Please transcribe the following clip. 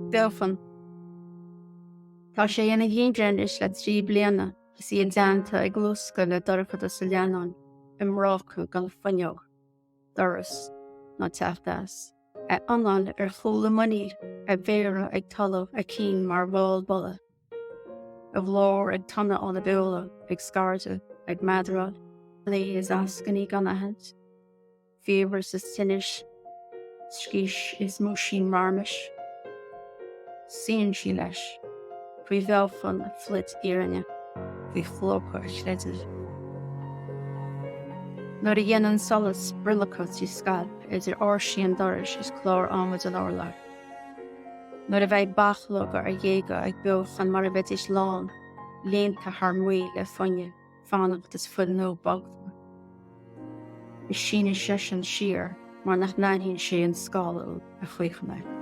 Beochan. Tá sé ina ghinger anois le 3 bliana is í i dteannta ag luascadh le dorchadas a leannáin i mbráca gan fuinneog, doras ná teacht as. A anáil ar chúl a muiníl, a mhéara ag tolladh a cinn mar bhall bulla. A ghlór ag tonnadh óna beola, ag scairdeadh, ag meadaráil, lao is eascainí gan aithint. Fiabhras is tinneas, scís is múisín marmais. Suíonn sí leis, faoi bheochan a phluid fhírinne, faoi chlóca a chreidimh. Nuair a dhéanann solas brollacadh trí scailp idir áirsí an dorais is clár adhmaid an urláir. Nuair a bheidh bachlóga a ghéaga ag beochan mar a bheidís lán, líonta thar maoil le fuinneamh. fanacht is fuil nua boghta. Is síneann seisean siar mar nach n-aithníonn sé an scála úd a chaochann air.